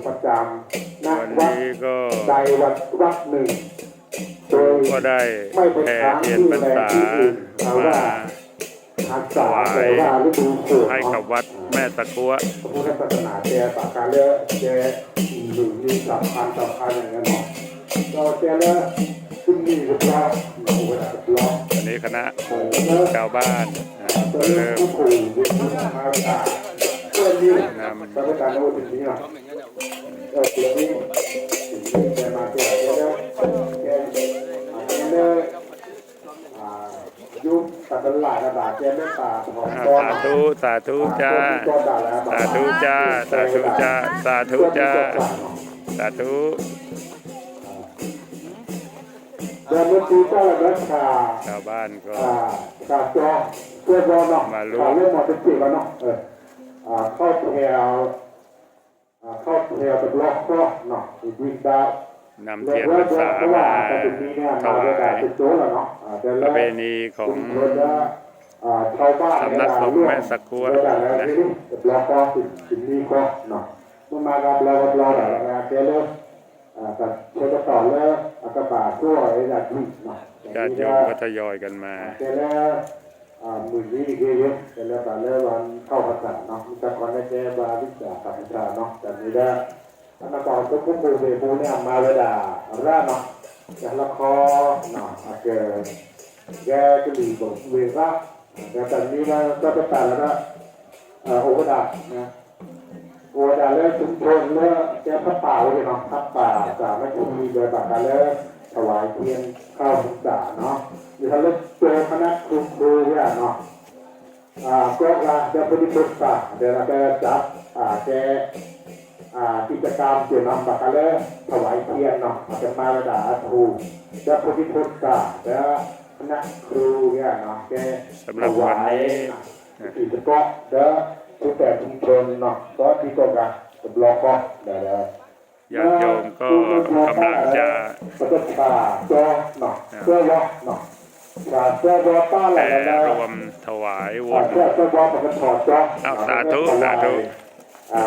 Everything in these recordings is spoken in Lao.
ປະຈຳ ວັນນີ້ກໍ ໃນວັດ ວັດໜຶ່ງ ໂດຍ ກໍໄດ້ ໄມ່ໄປ ແຜ່ ທາງ ທ່ຽນ ທີ່ ພັນສາ ແລະ ທີ່ອື່ນ ມາ ຫາກ ສາ ຖວາຍ ແຕ່ວ່າ ຫຼື ບຸນໂຂດ ໃຫ້ ເນາະ ກັບ ວັດ ອ່າ ແມ່ຕະກົວ ພຸດທະສາສະໜາ ແຕ່ປະການ ແຕ່ ຫຼື ມີສຳຄັນ ສຳຄັນ ຫຍັງ ແມ່ນບໍ່ ກໍ ແຕ່ລະ ຊຸມນີ້ ກໍ ເນາະ ເວລາ ກໍ ອັນນີ້ຄະນະ ເອີ ຊາວບ້ານ ອ່າ ກໍເລີ່ມ ນຳ ເອີ ປີນີ້ ປີນີ້ ແຕ່ມາ ແຕ່ ແຕ່ ແຕ່ ອ່າ ຢູ່ ຕາ ຕະຫຼາດ ລະບາດ ແຕ່ ເມດຕາ ຂອງ ອ່າ ສາທຸ ສາທຸ ອ່າ ຈ້າ ສາທຸ ຈ້າ ສາທຸ ຈ້າ ສາທຸ ຈ້າ ສາທຸ ອ່າ ເດືອນມື້ຕີເຈົ້າລະເດີ ຊາວບ້ານກໍ ອ່າ ຊາວ ເພື່ອນເນາະ ມາລວມ ເລີ່ມມາເປັນ ເອີ ອ່າ ເຂົ້າແຖວ ອ່າ ເຂົ້າແຖວ ເປັນລັອກເນາະ ເນາະ ອີກ ອີກ ນຳທຽນພັນສາມາຖວາຍ ປະເພນີຂອງ ອ່າ ຊາວບ້ານ ສຳນັກສົງແມ່ສະກວດ ເປັນລັອກເນາະ ເປັນ ເປັນ ເນາະ ເມື່ອມາກັບເຮົາ ກັບເຮົາ ແຕ່ເລີຍ ອ່າ ກະເທດຕໍ່ເລີຍ ອາກະບາດ ທົ່ວ ຍາດຕິ ເນາະ ຍາດໂຍມກໍທະຍອຍກັນມາ ແຕ່ລະ ອ່າ ມື້ນີ້ເດ ແຕ່ລະ ແຕ່ລະວັນເຂົ້າພັນສາເນາະ ມີແຕ່ກ່ອນໄດ້ແຕ່ວ່າວິຊາພັນສາເນາະ ແຕ່ນີ້ລະ ອັນນະກໍທຸກຜູ້ເວຜູ້ແນມມາເວລາລະເນາະ ຈາກລະຄອນເນາະ ອາເກີແກກະລີບໍເວລາ ແຕ່ຕອນນີ້ລະກໍໄປຕາລະ ເອີ ໂອວະດານະ ໂອວະດານແລະຊຸມຊົນແລະແກ່ຜ້າປ່າເນາະ ຜ້າປ່າສາມັກຄີໂດຍປະການແລະຖວາຍທຽນເຂົ້າພັນສາເນາະ ຢູ່ທາງເລີກໂຕຄະນະຄູຄູເນາະ ອ່າ ກໍລະເຈົ້າຜູ້ທີ່ປຶກສາ ແລະກະຈັດ ອ່າ ແກ່ ອ່າ ກິດຈະກຳເນາະ ປະການແລະຖວາຍທຽນເນາະ ອາດຈະມາລະດາອາທູ ເຈົ້າຜູ້ທີ່ປຶກສາ ແລະຄະນະຄູເນາະ ແກ່ ສຳລັບວັນນີ້ ທີ່ສະເກາະເດີ ຜູ້ແທນຊຸມຊົນເນາະ ກໍທີ່ກໍກະ ສຳລັບກໍ ຍາດໂຍມກໍກຳລັງຈະ ເນາະ ແຕ່ລວມຖວາຍວົນ ອ້າວ ສາທຸ ສາທຸ ອ່າ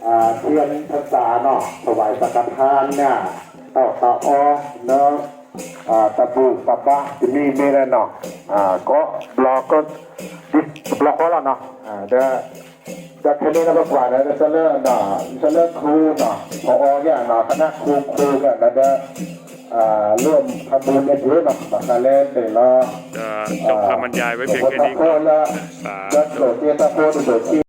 ອ່າ ທຽນພັນສາເນາະ ຖວາຍສັງຄະທານເນຍ ເຕົ້າຕາອອເນາະ ອ່າ ຕະບູປະປະ ທີ່ມີ ມີແລ້ວເນາະ ອ່າ ກໍບລັອກກໍ ບລັອກກໍແລ້ວເນາະ ອ່າ ເດີ ຈາກແຄ່ນີ້ລະ ກວ່າແລ້ວ ສະເລີເນາະ ສະເລີຄູເນາະ ຜອ ເນາະ ຄະນະຄູ ຄູກັນລະເດີ ອ່າ ຮ່ວມທຳບຸນເຮັດເນາະ ບັກກະແລເຕລະ ຈະຈົບຄຳບັນຍາຍໄວ້ພຽງແຄ່ນີ້ກ່ອນ ສາທຸ.